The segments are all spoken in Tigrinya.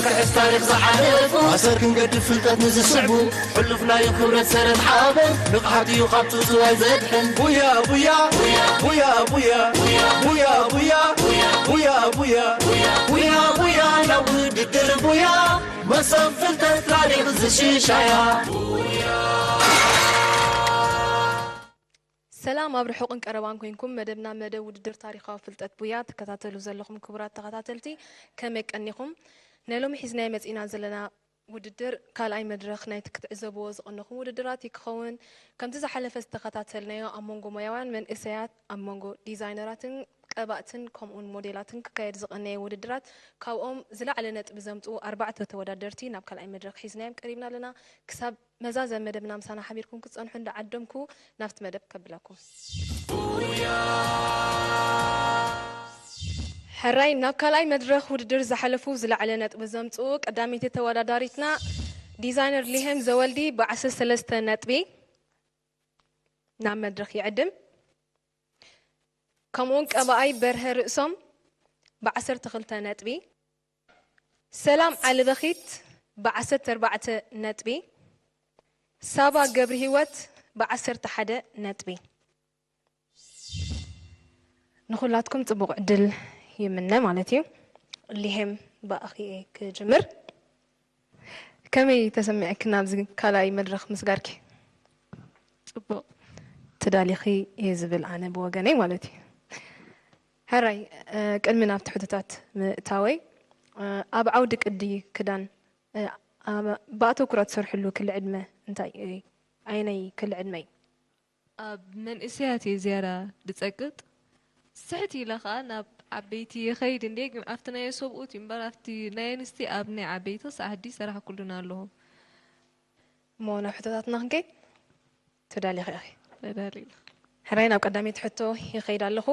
ክሕስ ታሪኽ ዝሓለፉ ኣሰር ክንገድፍ ፍልጠት ንዝስዕቡ ሕሉፍ ናይ ክብረት ሰረት ሓበን ንቕሓት እዩ ካብ ትውትዋይ ዘድሕን። ቡያ ቡያ ቡያ ቡያ ቡያ ቡያ ቡያ ቡያ ቡያ ቡያ ቡያ ናብ ውድድር ቡያ መሰብ ፍልጠት ታሪኽ ዝሽሻያ። ሰላም ኣብ ርሑቕን ቀረባን ኮንኩም መደብና መደብ ውድድር ታሪኻዊ ፍልጠት ቡያ ትከታተሉ ዘለኹም ክቡራት ተኸታተልቲ ከመይ ቀኒኹም? ናይ ሎሚ ሒዝናዮ መጺእና ዘለና ውድድር ካልኣይ መድረኽ ናይቲ ክትዕዘብዎ ዝቐነኹም ውድድራት እዩ ክኸውን። ከምቲ ዝሓለፈ ዝተኸታተልናዮ ኣብ መንጎ ሞያውያን መንእሰያት፣ ኣብ መንጎ ዲዛይነራትን ቀባእትን ከምኡውን ሞዴላትን ክካየድ ዝቐነየ ውድድራት ካብኦም ዝለዓለ ነጥቢ ዘምጽኡ ኣርባዕተ ተወዳደርቲ ናብ ካልኣይ መድረኽ ሒዝናዮም ቀሪብና ኣለና። ክሳብ መዛዘም መደብና ምሳና ሓቢርኩም ክትጸንሑ እንዳዓደምኩ ናብቲ መደብ ከብለኩም። ሕራይ ናብ ካልኣይ መድረኽ ውድድር ዝሓለፉ ዝለዓለ ነጥቢ ዘምጽኡ ቀዳመይቲ ተወዳዳሪትና ዲዛይነር ሊሄም ዘወልዲ ብ ዓሰርተ ሰለስተ ነጥቢ ናብ መድረኽ ይዕድም። ከምኡውን ቀባኣይ በርሀ ርእሶም ብ ዓሰርተ ክልተ ነጥቢ፣ ሰላም ዓሊ በኺት ብ ዓሰርተ ኣርባዕተ ነጥቢ፣ ሳባ ገብርሂወት ብ ዓሰርተ ሓደ ነጥቢ። ንኹላትኩም ጽቡቕ ዕድል ይምነ ማለት እዩ። ሊሄም ብኣኺ እየ ክጅምር። ከመይ ተሰሚዕኪ ናብዚ ካልኣይ መድረኽ ምስጋርኪ? ጽቡቕ። ትዳሊኺ እየ ዝብል ኣነ ብወገነይ ማለት እዩ። ሕራይ፣ እ፣ ቅድሚ ናብቲ ሕቶታት ምእታወይ፣ እ፣ ኣብ ዓውዲ ቅዲ ክዳን፣ እ፣ ኣብ፣ ብኣተኩሮ ትሰርሕሉ ክሊ ዕድመ እንታይ እዩ? ኣየናይ ክሊ ዕድመ እዩ? ኣብ መንእሰያት እየ ዝያዳ ዝጸቅጥ። ስሕት ኢለ ኸኣ ናብ ዓበይቲ ይኸይድ እንድየ፣ ግን ኣብቲ ናይ ሰብኡት እዩ እምበር ኣብቲ ናይ ኣንስቲ ኣብ ናይ ዓበይቲ ክሳዕ ሕጂ ይሰራሕኩሉን ኣለኹ። እሞ ናብ ሕቶታትና ክንከይድ? ተዳሊኺ ኢኺ? ተዳሊለ። ሕራይ ናብ ቀዳመይቲ ሕቶ ይኸይድ ኣለኹ።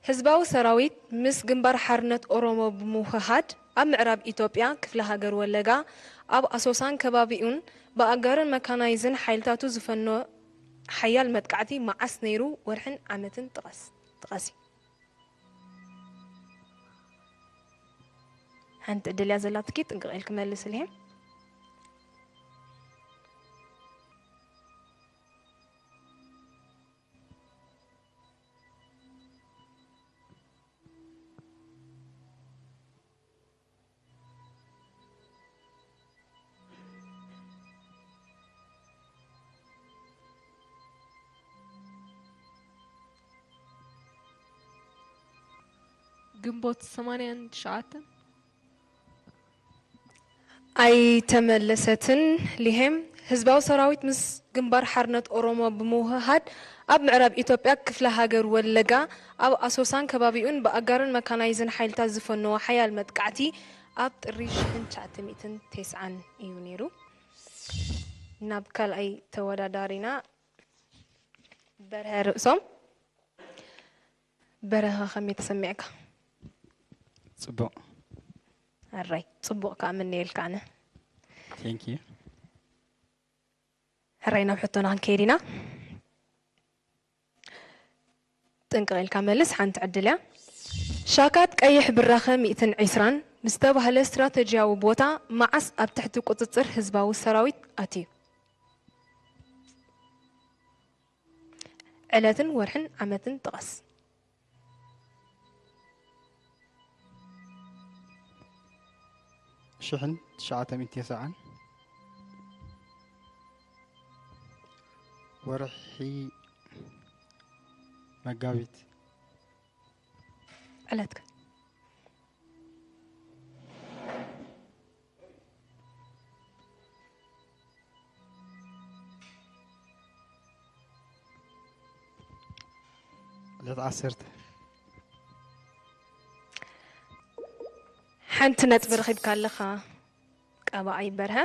ህዝባዊ ሰራዊት ምስ ግንባር ሓርነት ኦሮሞ ብምውህሃድ ኣብ ምዕራብ ኢትዮጵያ ክፍለ ሃገር ወለጋ ኣብ ኣሶሳን ከባቢኡን ብኣጋርን መካናይዝን ሓይልታቱ ዝፈኖ ሓያል መጥቃዕቲ መዓስ ነይሩ? ወርሕን ዓመትን ጥቀስ። ጥቀሲ። ሓንቲ ዕድል እያ ዘላትኪ፣ ጥንቅቕ ኢልኪ መልስልሄ። ግንቦት ሰማንያን ትሽዓተን። ኣይተመለሰትን። ሊሄም ህዝባዊ ሰራዊት ምስ ግንባር ሓርነት ኦሮሞ ብምውህሃድ ኣብ ምዕራብ ኢትዮጵያ ክፍለ ሃገር ወለጋ ኣብ ኣሶሳን ከባቢኡን ብኣጋርን መካናይዝን ሓይልታት ዝፈነወ ሓያል መጥቃዕቲ ኣብ ጥሪ ሽሕን ትሽዓተ ሚእትን ተስዓን እዩ ነይሩ። ናብ ካልኣይ ተወዳዳሪና በርሀ ርእሶም። በረኸ ከመይ ተሰሚዕካ? ጽቡቕ። ሕራይ ጽቡቕ ከኣ ምነየልካ ኣነ። Thank you። ሕራይ ናብ ሕቶና ክንከይድ ኢና። ጥንቅቕ ኢልካ መልስ፣ ሓንቲ ዕድል እያ። ሻካት ቀይሕ ብራኸ ሚእትን ዕስራን ዝተባህለ ስትራተጂያዊ ቦታ መዓስ ኣብ ትሕቲ ቁጽጽር ህዝባዊ ሰራዊት ኣትዩ? ዕለትን ወርሕን ዓመትን ጥቐስ። ሽሕን ትሽዓተ ሚእትን ተስዓን ወርሒ መጋቢት። ዕለትከ? ዕለት ዓሰርተ። ሓንቲ ነጥቢ ረኺብካ ኣለኻ ቀባኣይ በርሀ።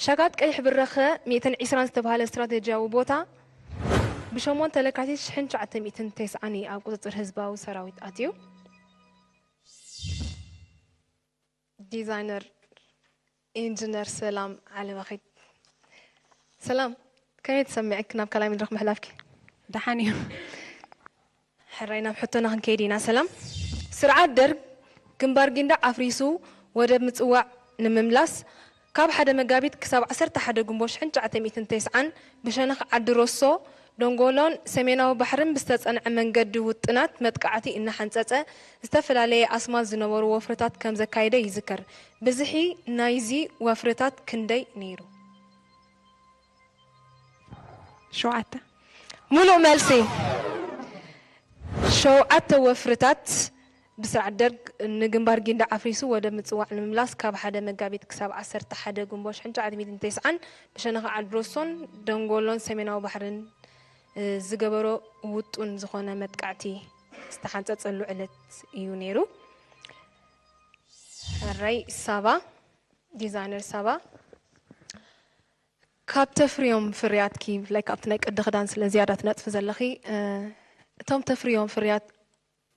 ሻካት ቀይሕ ብራኸ ሚእትን ዕስራን ዝተባህለ ስትራተጂያዊ ቦታ ብሸሞንተ ለካቲት ሽሕን ትሽዓተ ሚእትን ተስዓን እዩ ኣብ ቁጽጽር ህዝባዊ ሰራዊት ኣትዩ። ዲዛይነር ኢንጂነር ሰላም ዓለበኺት። ሰላም፣ ከመይ ተሰሚዕክ ናብ ካልኣይ መድረኽ ምሕላፍኪ? ደሓን እዩ። ሕራይ ናብ ሕቶና ክንከይድ ኢና። ሰላም፣ ስርዓት ደርግ ግንባር ጊንዳዕ ኣፍሪሱ ወደብ ምጽዋዕ ንምምላስ ካብ ሓደ መጋቢት ክሳብ ዓሰርተ ሓደ ጉንቦ ሽሕን ትሽዓተ ሚእትን ተስዓን ብሸነኽ ዓዲ ሮሶ፣ ደንጎሎን ሰሜናዊ ባሕርን ብዝተጸንዐ መንገዲ ውጥናት መጥቃዕቲ እናሓንጸጸ ዝተፈላለየ ኣስማት ዝነበሩ ወፍርታት ከም ዘካየደ ይዝከር። ብዝሒ ናይዚ ወፍርታት ክንደይ ነይሩ? ሸውዓተ። ሙሉእ መልሲ። ሸውዓተ ወፍርታት ብስርዓት ደርግ ንግንባር ጊንዳዕ ኣፍሪሱ ወደብ ምጽዋዕ ንምምላስ ካብ ሓደ መጋቢት ክሳብ ዓሰርተ ሓደ ጉንቦ ሽሕን ትሽዓተ ሚእትን ተስዓን ብሸነኽ ዓዲ ሮሶን ደንጎሎን ሰሜናዊ ባሕርን ዝገበሮ ውጡን ዝኾነ መጥቃዕቲ ዝተሓንጸጸሉ ዕለት እዩ ነይሩ። ሕራይ ሳባ፣ ዲዛይነር ሳባ፣ ካብ ተፍርዮም ፍርያትኪ ብፍላይ ካብቲ ናይ ቅዲ ክዳን ስለ ዝያዳ ትነጥፊ ዘለኺ፣ እቶም ተፍርዮም ፍርያት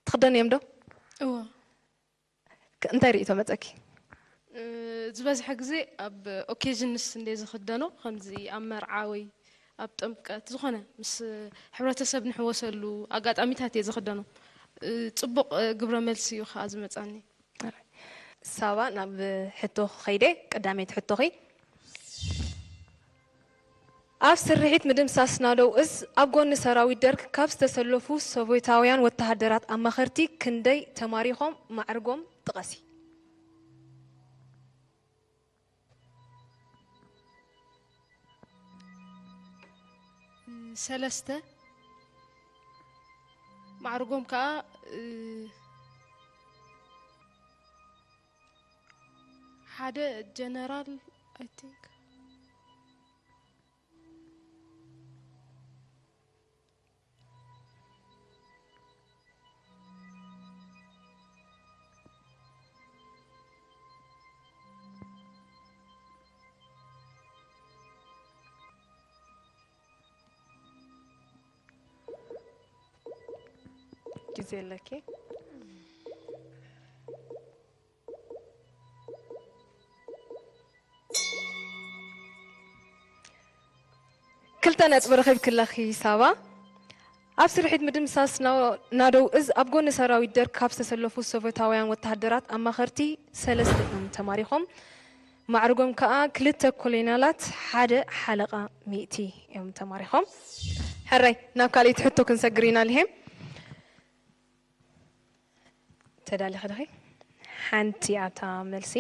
ትኽደንዮም ዶ? እወ። እንታይ ርእይቶ መጸኪ? ዝበዝሐ ግዜ ኣብ ኦኬዥንስ እንደ ዝኽደኖ፣ ከምዚ ኣብ መርዓ ወይ ኣብ ጥምቀት፣ ዝኾነ ምስ ሕብረተሰብ ንሕወሰሉ ኣጋጣሚታት እየ ዝኽደኖ። ጽቡቕ ግብረ መልሲ እዩ ከዓ ዝመጻኒ። ሳባ፣ ናብ ሕቶ ክኸይደ፣ ቀዳመይቲ ሕቶኺ። ኣብ ስርሒት ምድምሳስ ናደው እዝ ኣብ ጎኒ ሰራዊት ደርግ ካብ ዝተሰለፉ ሶቬታውያን ወተሃደራት ኣማኸርቲ ክንደይ ተማሪኾም፣ ማዕርጎም ጥቐሲ። ሰለስተ፣ ማዕርጎም ከዓ ሓደ ጀነራል፣ I think። ግዜ ኣለኪ። ክልተ ነጥቢ ረኺብኪ ኣለኺ ሳባ። ኣብ ስርሒት ምድምሳስ ናደው እዝ ኣብ ጎኒ ሰራዊት ደርግ ካብ ዝተሰለፉ ሶቬታውያን ወተሃደራት ኣማኸርቲ ሰለስተ እዮም ተማሪኾም። ማዕርጎም ከዓ ክልተ ኮሎኔላት ሓደ ሓለቓ ሚእቲ እዮም ተማሪኾም። ሕራይ ናብ ካልኣይቲ ሕቶ ክንሰግር ኢና ልሄም። ተዳሊኺ ዲኺ? ሓንቲ ኣብታ መልሲ።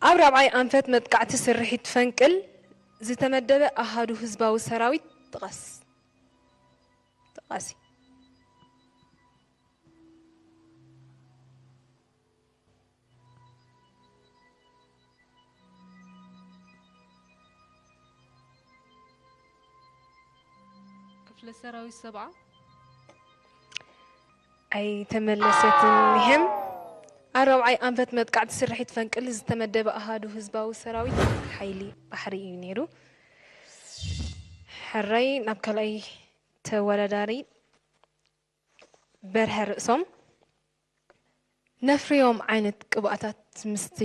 ኣብ ራብዓይ ኣንፈት መጥቃዕቲ ስርሒት ፈንቅል ዝተመደበ ኣሃዱ ህዝባዊ ሰራዊት ጥቐስ። ጥቐሲ። ክፍለ ሰራዊት ሰብዓ። ኣይተመለሰትን። ይህም ኣብ ራብዓይ ኣንፈት መጥቃዕቲ ስርሒት ፈንቅል ዝተመደበ ኣሃዱ ህዝባዊ ሰራዊት ሓይሊ ባሕሪ እዩ ነይሩ። ሕራይ ናብ ካልኣይ ተወዳዳሪ በርሀ ርእሶም። ነፍርዮም ዓይነት ቅብኣታት ምስቲ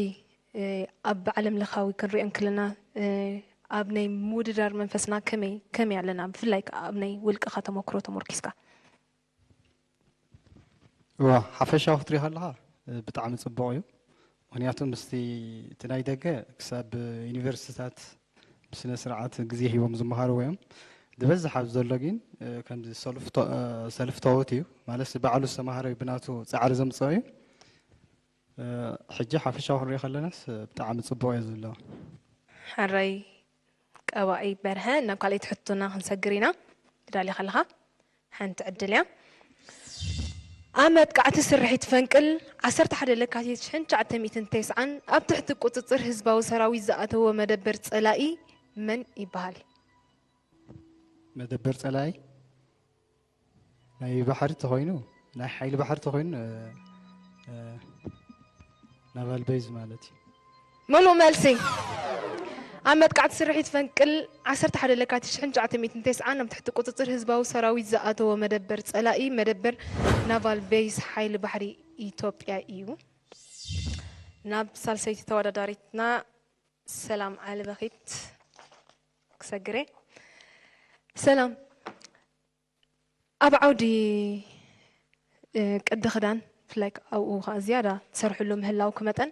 ኣብ ዓለም ለኻዊ ክንሪኦ እንክለና ኣብ ናይ ምውድዳር መንፈስና ከመይ ከመይ ኣለና፣ ብፍላይ ከዓ ኣብ ናይ ውልቅኻ ተመክሮ ተመርኪስካ? እዋ፣ ሓፈሻዊ ክትሪኦ ከለኻ ብጣዕሚ ፅቡቕ እዩ። ምክንያቱ ምስቲ እቲ ናይ ደገ ክሳብ ዩኒቨርሲቲታት ብስነ ስርዓት ግዜ ሂቦም ዝመሃርዎ እዮም። ዝበዝሕ ኣብዚ ዘሎ ግን ከምዚ ሰልፍ ተውት እዩ ማለት ባዕሉ ዝተማሃረ ብናቱ ፃዕሪ ዘምፅኦ እዩ። ሕጂ ሓፈሻዊ ክንሪኦ ከለናስ ብጣዕሚ ፅቡቕ እዩ ዘሎ። ሕራይ ቀባኢ በርሀ፣ ናብ ካልኣይቲ ሕቶና ክንሰግር ኢና። ትዳሊ ከለኻ ሓንቲ ዕድል እያ። ኣብ መጥቃዕቲ ስርሒት ፈንቅል ዓሰርተ ሓደ ለካቲት ሽሕን ትሽዓተ ሚእትን ተስዓን ኣብ ትሕቲ ቁፅፅር ህዝባዊ ሰራዊት ዝኣተወ መደበር ፀላኢ መን ይበሃል? መደበር ፀላኢ ናይ ባሕሪ ተኾይኑ ናይ ሓይሊ ባሕሪ ተኾይኑ ናቫል ቤዝ ማለት እዩ። ምሉእ መልሲ። ኣብ መጥቃዕቲ ስርሒት ፈንቅል ዓሰርተ ሓደ ለካቲት ሽሕን ትሽዓተ ሚእትን ተስዓን ኣብ ትሕቲ ቁፅፅር ህዝባዊ ሰራዊት ዝኣተወ መደበር ፀላኢ መደበር ናቫል ቤዝ ሓይሊ ባሕሪ ኢትዮጵያ እዩ። ናብ ሳልሰይቲ ተወዳዳሪትና ሰላም ዓሊ በኺት ክሰግሬ። ሰላም፣ ኣብ ዓውዲ ቅዲ ክዳን ብፍላይ ኣብኡ ከዓ ዝያዳ ትሰርሕሉ ምህላውኪ መጠን፣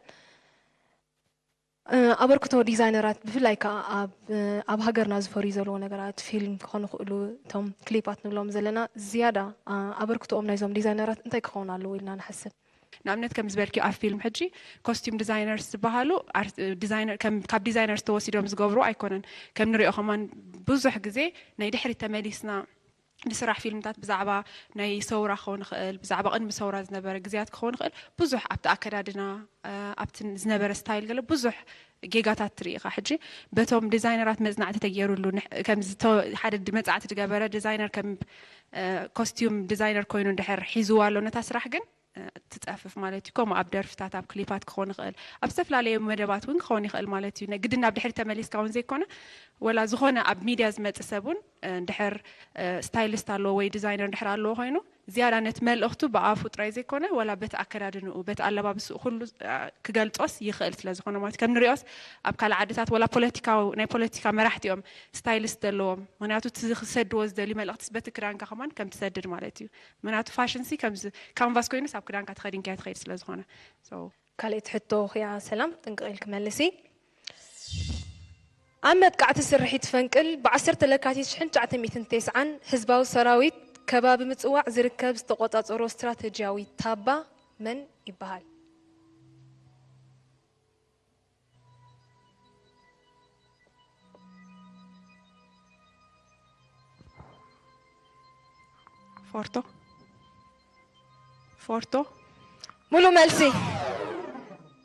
እ፣ ኣበርክቶ ዲዛይነራት ብፍላይ ከዓ ኣብ፣ እ፣ ኣብ ሃገርና ዝፈርዩ ዘለዎ ነገራት፣ ፊልም ክኾኑ ይኽእሉ፣ እቶም ክሊፓት ንብሎም ዘለና፣ ዝያዳ፣ እ፣ ኣበርክቶኦም ናይዞም ዲዛይነራት እንታይ ክኸውን ኣለዎ ኢልና ንሓስብ? ንኣብነት ከም ዝበልኪ ኣብ ፊልም ሕጂ ኮስቲዩም ዲዛይነርስ ዝበሃሉ ኣር-፣ ዲዛይነር፣ ከም፣ ካብ ዲዛይነርስ ተወሲዶም ዝገብሩ ኣይኮነን። ከም ንሪኦ ከማን ብዙሕ ግዜ ናይ ድሕሪት ተመሊስና ንስራሕ ፊልምታት ብዛዕባ ናይ ሰውራ ክኸውን ይኽእል፣ ብዛዕባ ቅድሚ ሰውራ ዝነበረ ግዜያት ክኸውን ይኽእል። ብዙሕ ኣብቲ ኣከዳድና፣ እ፣ ኣብቲ ዝነበረ ስታይል ገለ ብዙሕ ጌጋታት ትርኢ ኢኻ። ሕጂ በቶም ዲዛይነራት መጽናዕቲ ተገይሩሉ፣ ንሕ-፣ ከምዚ ተ-፣ ሓደ ድ-፣ መጽናዕቲ ዝገበረ ዲዛይነር ከም፣ እ፣ ኮስቲዩም ዲዛይነር ኮይኑ እንድሕር ሒዝዋ ኣሎ ነታ ስራሕ ግን፣ እ፣ ትጸፍፍ ማለት እዩ። ከምኡ ኣብ ደርፍታት፣ ኣብ ክሊፓት ክኸውን ይኽእል፣ ኣብ ዝተፈላለየ መደባት እውን ክኸውን ይኽእል ማለት እዩ። ነ-፣ ግድን ናብ ድሕሪት ተመሊስካ እውን ዘይኮነ፣ ወላ ዝኾነ ኣብ ሚድያ ዝመጽእ ሰብ እውን፣ እ፣ እንድሕር፣ እ፣ ስታይሊስት ኣለዎ ወይ ዲዛይነር እንድሕር ኣለዎ ኮይኑ፣ ዝያዳ ነቲ መልእኽቱ ብኣፉ ጥራይ ዘይኮነ፣ ወላ በቲ ኣከዳድንኡ፣ በቲ ኣለባብስኡ ኩሉ፣ እ፣ ክገልጾስ ይኽእል ስለ ዝኾነ ማለት እዩ። ከም ንሪኦስ ኣብ ካልእ ዓድታት ወላ ፖለቲካዊ፣ ናይ ፖለቲካ መራሕቲ እዮም ስታይሊስት ዘለዎም። ምኽንያቱ እቲ ክሰድዎ ዝደልዩ መልእኽትስ በቲ ክዳንካ ከማን ከም ትሰድድ ማለት እዩ። ምኽንያቱ ፋሽን ሲ ከምዚ ካንቫስ ኮይኑስ ኣብ ክዳንካ ተኸዲንካዮ ትኸይድ ስለ ዝኾነ። So፣ ካልኣይቲ ሕቶ ኺያ ሰላም፣ ጥንቅቕ ኢልኪ መልሲ። ኣብ መጥቃዕቲ ስርሒት ፈንቅል ብ ዓሰርተ ለካቲት ሽሕን ትሽዓተ ሚእትን ተስዓን ህዝባዊ ሰራዊት ከባቢ ምጽዋዕ ዝርከብ ዝተቖጻጸሮ ስትራተጂያዊ ታባ መን ይበሃል? ፎርቶ። ፎርቶ። ሙሉ መልሲ።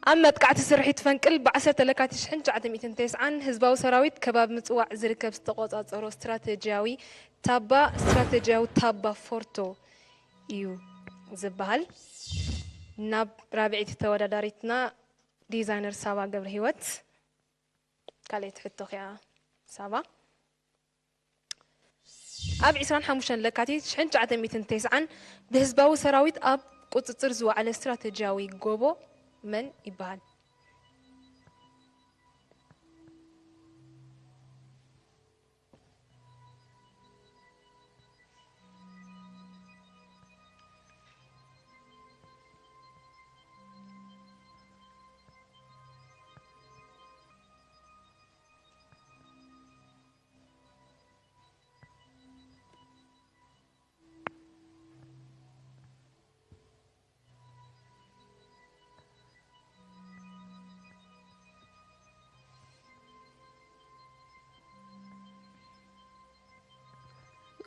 ኣብ መጥቃዕቲ ስርሒት ፈንቅል ብ ዓሰርተ ለካቲት ሽሕን ትሽዓተ ሚእትን ተስዓን ህዝባዊ ሰራዊት ከባቢ ምጽዋዕ ዝርከብ ዝተቖጻጸሮ ስትራተጂያዊ ታባ፣ ስትራተጂያዊ ታባ ፎርቶ እዩ ዝበሃል። ናብ ራብዐይቲ ተወዳዳሪትና ዲዛይነር ሳባ ገብረሂወት። ካልኣይቲ ሕቶ ኺያ ሳባ። ኣብ ዕስራን ሓሙሽተን ለካቲት ሽሕን ትሽዓተ ሚእትን ተስዓን ብህዝባዊ ሰራዊት ኣብ ቁጽጽር ዝወዓለ ስትራተጂያዊ ጎቦ መን ይበሃል?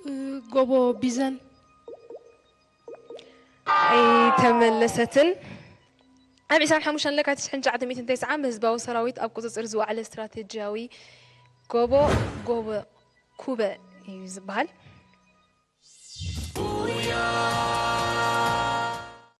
እ፣ ጎቦ ቢዘን። ኣይተመለሰትን። ኣብ ዕስራን ሓሙሽተን ለካቲት ሽሕን ትሽዓተ ሚእትን ተስዓን ብህዝባዊ ሰራዊት ኣብ ቁጽጽር ዝወዓለ ስትራተጂያዊ ጎቦ፣ ጎቦ ኩበ እዩ ዝበሃል።